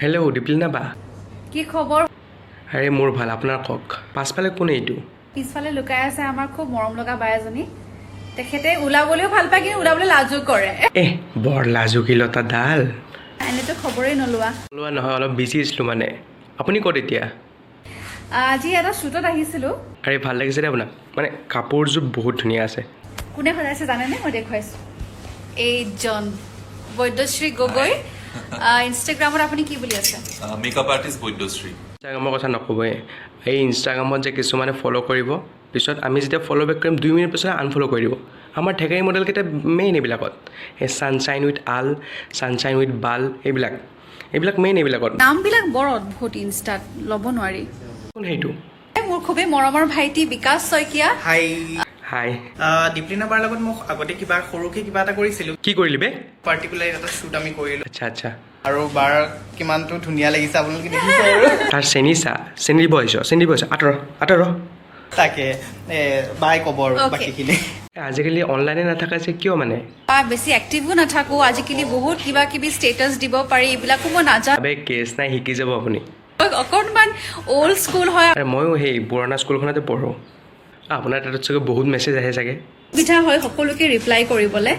Hello' Deeplina বা। কি খবৰ? আৰে, মোৰ ভাল, আপোনাৰ কওক। পাছফালে কোন এইটো? পিছফালে লুকাই আছে আমাৰ খুব মৰম লগা বা এজনী। তেখেতে ওলাবলৈও ভাল পায়, কিন্তু ওলাবলৈ লাজো কৰে। এহ, বৰ লাজুকী লতাডাল। এনেতো খবৰেই নোলোৱা। লোৱা নহয়, অলপ বিজি আছিলোঁ মানে। আপুনি ক'ত এতিয়া? আজি এটা শ্বুটত আহিছিলোঁ। আৰে, ভাল লাগিছে দেই আপোনাক। মানে কাপোৰযোৰ বহুত ধুনীয়া আছে। কোনে সজাইছে জানেনে? মই দেখুৱাইছোঁ, এইজন বৈদ্যশ্ৰী গগৈ। ইনষ্টাগ্ৰামত আপুনি কি বুলি আছে? Makeup artist Baidyashree. ইনষ্টাগ্ৰামৰ কথা নক'বই। এই ইনষ্টাগ্ৰামত যে কিছুমানে ফ'ল' কৰিব, পিছত আমি যেতিয়া ফ'ল' বেক কৰিম, 2 মিনিট পিছত আনফ'ল' কৰি দিব। আমাৰ ঠেকাৰী মডেলকেইটা মেইন এইবিলাকত। এই sunshine with all, sunshine with ball, এইবিলাক মেইন এইবিলাকত। নামবিলাক বৰ অদ্ভুত, ইনষ্টাত ল'ব নোৱাৰি। কোন সেইটো? মোৰ খুবেই মৰমৰ ভাইটি বিকাশ শইকীয়া। হাই। হাই। দীপলিনা বাৰ লগত মোক আগতে কিবা সৰুকে কিবা এটা কৰিছিলোঁ। কি কৰিলি বে? পাৰ্টিকুলাৰ এটা শ্বুট আমি কৰিলোঁ। আচ্ছা। আৰু বাৰ কিমানটো ধুনীয়া লাগিছে, আপোনালোকে দেখিছে আৰু। তাৰ চেনি চাহ, চেনি দিব আহিছ, চেনি দিব আহিছ। আঁতৰ, আঁতৰ। তাকে বাই ক'ব আৰু বাকীখিনি। আজিকালি অনলাইনে নাথাকা যে কিয় মানে? বা বেছি এক্টিভো নাথাকোঁ। আজিকালি বহুত কিবা কিবি ষ্টেটাছ দিব পাৰি, এইবিলাকো মই নাজানো। আবে, কেছ নাই, শিকি যাব আপুনি। অকণমান অল্ড স্কুল হয়। আৰে, ময়ো সেই পুৰণা স্কুলখনতে পঢ়োঁ। আপোনাৰ তাত চাগে বহুত মেছেজ আহে চাগে। সুবিধা হয় সকলোকে ৰিপ্লাই কৰিবলৈ।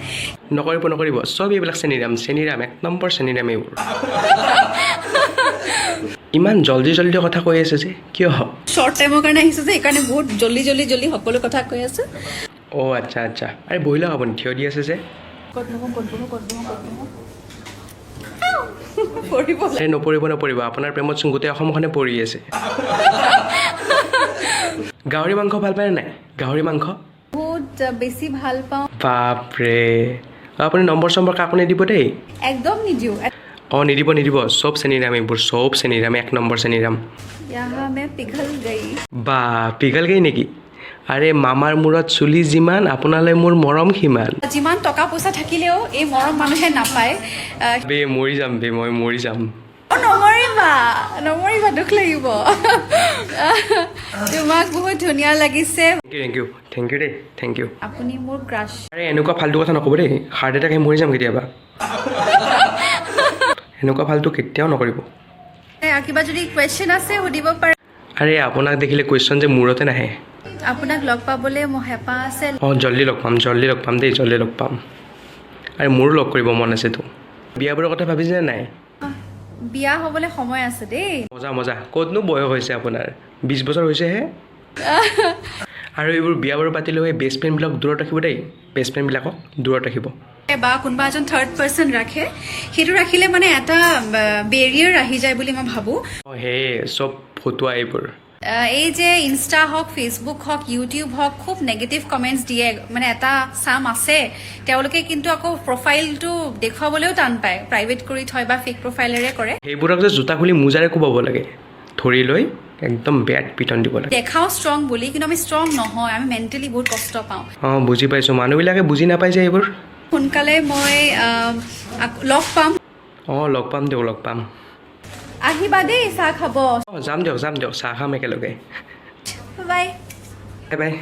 নকৰিব, নকৰিব। চব এইবিলাক চেনিৰাম, চেনিৰাম, এক নম্বৰ চেনিৰাম এইবোৰ। ইমান জল্দি জল্দি কথা কৈ আছে যে কিয়? শ্বৰ্ট টাইমৰ কাৰণে আহিছোঁ যে, সেইকাৰণে বহুত জল্দি জল্দি জল্দি সকলো কথা কৈ আছোঁ। অ' আচ্ছা। আৰে, বহি লওক আপুনি, থিয় দি আছে যে। ক'ত বহোঁ, ক'ত বহোঁ, ক'ত বহোঁ, ক'ত বহোঁ? পৰিব। আৰে, নপৰিব, নপৰিব। আপোনাৰ প্ৰেমতচোন গোটেই অসমখনে পৰি আছে। গাহৰি মাংস ভাল পায়নে নাই, গাহৰি মাংস? বহুত বেছি ভাল পাওঁ। বাপৰে, আপুনি নম্বৰ চম্বৰ কাকো নিদিব দেই। একদম নিদিওঁ। অঁ, নিদিব, নিদিব। চব চেনিৰাম এইবোৰ, চব চেনিৰাম, এক নম্বৰ চেনিৰাম। यहाँ मैं पिघल गई। বা, पिघल गई নেকি? আৰে, মামাৰ মূৰত চুলি যিমান, আপোনালৈ মোৰ মৰম সিমান। যিমান টকা পইচা থাকিলেও এই মৰম মানুহে নাপায়। বে, মৰি যাম বে, মই মৰি যাম। অ, নমৰিবা, নমৰিবা, দুখ লাগিব। তোমাক বহুত ধুনীয়া লাগিছে। Thank U, thank U, thank U দেই, thank U. আপুনি মোৰ ক্ৰাছ। আৰে, এনেকুৱা ফাল্টু কথা নক'ব দেই, হাৰ্ট এটেক আহি মৰি যাম কেতিয়াবা। এনেকুৱা ফাল্টু কেতিয়াও নকৰিব। কিবা যদি কুৱেশ্যন আছে, সুধিব পাৰে। আৰে, আপোনাক দেখিলে কুৱেশ্যন যে মূৰতে নাহে। আপোনাক লগ পাবলৈ মোৰ হেঁপাহ আছে। অঁ, জল্দি লগ পাম, জল্দি লগ পাম দেই, জল্দি লগ পাম। আৰে, মোৰো লগ কৰিব মন আছেতো। বিয়া বাৰু কথা ভাবিছেনে নাই? বিয়া হ'বলৈ সময় আছে দেই। মজা, মজা। ক'তনো বয়স হৈছে আপোনাৰ? 20 বছৰ হৈছেহে। আৰু এইবোৰ বিয়া বাৰু পাতিলেও এই বেষ্ট ফ্ৰেণ্ডবিলাক দূৰত ৰাখিব দেই, বেষ্ট ফ্ৰেণ্ডবিলাকক দূৰত ৰাখিব। বা কোনোবা এজন থাৰ্ড পাৰ্চন ৰাখে, সেইটো ৰাখিলে মানে এটা বেৰিয়াৰ আহি যায় বুলি মই ভাবোঁ। অঁ, সেয়ে চব ফটুৱা এইবোৰ। এই যে ইনষ্টা হওক, ফেচবুক হওক, ইউটিউব হওক, খুব নেগেটিভ কমেণ্টছ দিয়ে। মানে এটা চাম আছে, তেওঁলোকে কিন্তু আকৌ প্ৰফাইলটো দেখুৱাবলৈও টান পায়, প্ৰাইভেট কৰি থয় বা ফেক প্ৰফাইলেৰে কৰে। সেইবোৰক যে জোতা খুলি মোজাৰে কোবাব লাগে, ধৰি লৈ একদম বেয়া পিটন দিব লাগে। দেখাওঁ ষ্ট্ৰং বুলি, কিন্তু আমি ষ্ট্ৰং নহয়, আমি মেণ্টেলি বহুত কষ্ট পাওঁ। অঁ, বুজি পাইছোঁ। মানুহবিলাকে বুজি নাপায় যে এইবোৰ। সোনকালে মই আকৌ লগ পাম। অঁ, লগ পাম দিয়ক, লগ পাম। আহিবা দেই চাহ খাব। অঁ, যাম দিয়ক, যাম দিয়ক, চাহ খাম একেলগে। বাই। Bye bye.